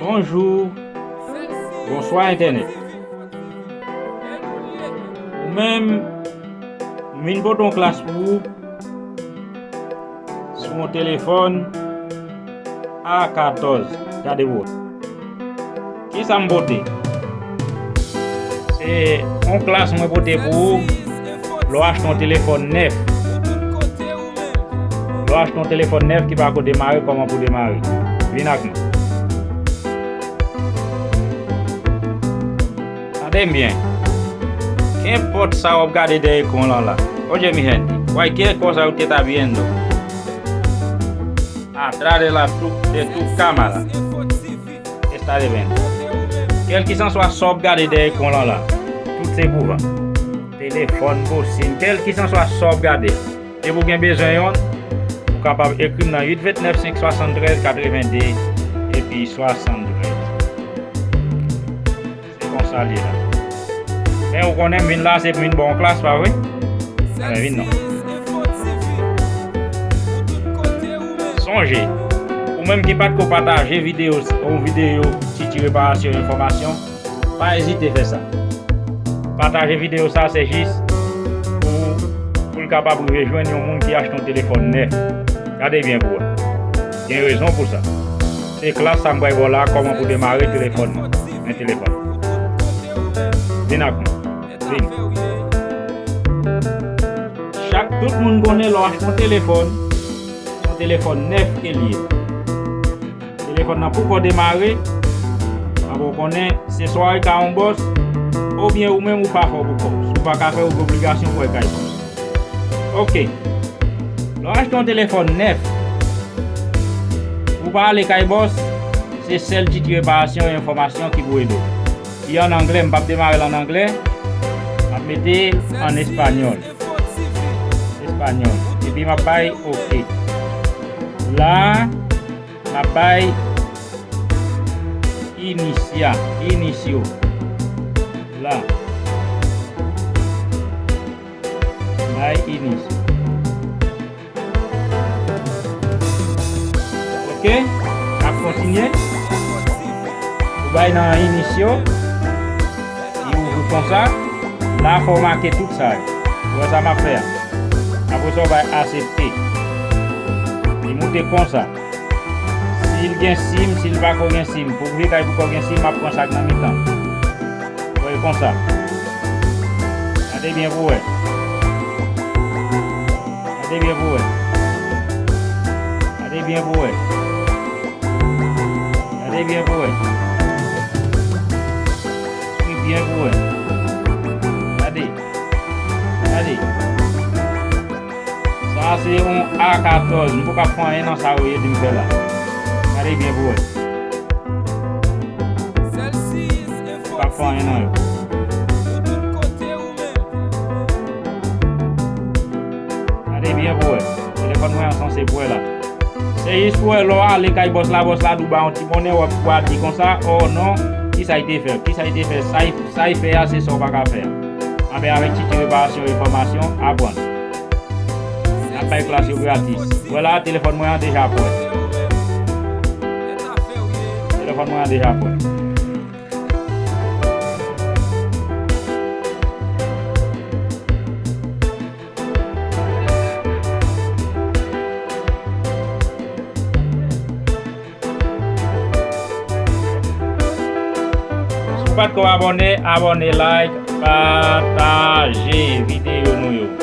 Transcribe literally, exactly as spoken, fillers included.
Bonjou. Bonswa, entènèt. Ou menm, m vin pote yon klas pou ou sou yon telefòn A katòz. Gade pou wè. Kisa m pote? Se yon klas mwen pote pou ou lè w achte yon telefòn nèf. Lè w achte yon telefòn nèf ki pa ko demare, kòman pou demare. Vin ak mwen. Tande m byen. Kenpòt sa w ap gade dèyè ekran w lan la. Oye mi gente, cualquier cosa usted está viendo atrás de la tu, de tu cámara está debiendo. Kèlkeswa sa w ap gade dèyè ekran w lan la, tout se pou van. Telefòn, bòsin, kèlkeswa sa w ap gade. Depi w gen bezwen yonn, ou kapab ekri m nan uit vennèf senk swasanntrèz katrevenn de epi swasanntrèz. Se konsa l ye la. Men ou konnen m vin la, se pou m vin ba w yon klas, pa vre? Anben vin non. Sonje, ou menm ki pa t ko pataje videyo, yon videyo Titi Reparasyon Enfòmasyon, pa ezite fè sa. Pataje videyo sa, se jis pou, pou l kapab rive jwenn yon moun ki achte yon telefòn nèf. Gade byen pou wè. Gen rezon pou sa. Se klas sa m pral ba w la, kòman pou demare telefòn nan. Men telefòn. Vin ak mwen. Vin. Chak tout moun konnen lè w achte yon telefòn, se yon telefòn nèf ke l ye. Telefòn nan poko demare, avan w konnen, se swa w ka yon bòs, oubyen ou menm ou pa fè w pou kò w. Si w pa ka fè, ou gen obligasyon pou w al kay bòs. Oke. Lè w achte yon telefòn nèf, ou pa ale kay bòs, se sèl Titi Reparasyon Enfòmasyon ki pou ede w. Li an anglè, m p ap demare l an anglè. M ap mete l an espanyòl. Espanyòl. Epi m ap bay oke. La, m ap bay inisya, inisyo. La. Bay inisyo. Oke, n ap kontinye. Ou bay nan inisyo. Li ouvri konsa. La, fò w make tout sa yo. Ou wè sa m ap fè a? Apre sa, w bay aksepte. Li moute konsa. Si l gen sim, si l pa ko gen sim. Pou vle kay pou ko gen sim, m ap pran sa k nan mitan. Voye konsa. Gade byen pou wè. Gade byen pou wè. Gade byen pou wè. Gade byen pou wè. Swiv byen pou wè. Gade. Gade. Sa se yon A katòz. M poko ap fè anyen nan sa yo ye di m fè la. Gade byen pou wè. M poko ap fè anyen nan yo. Gade byen pou wè. Telefòn mwen an sanse pou wè la. Se jis pou wè lè w ale kay bòs la, bòs la di w ba yon ti monnen, w ap, w ap di konsa, o non, kisa l te fè? Kisa l te fè? Sa l, sa l fè a, se sa w pa ka fè a. Anben avèk Titi Reparasyon Enfòmasyon, aprann. N ap bay klas yo gratis. Wè la, telefòn mwen an deja prè. Telefòn mwen an deja prè. Si w pa t ko abòne, abòne, like, pataje videyo nou yo.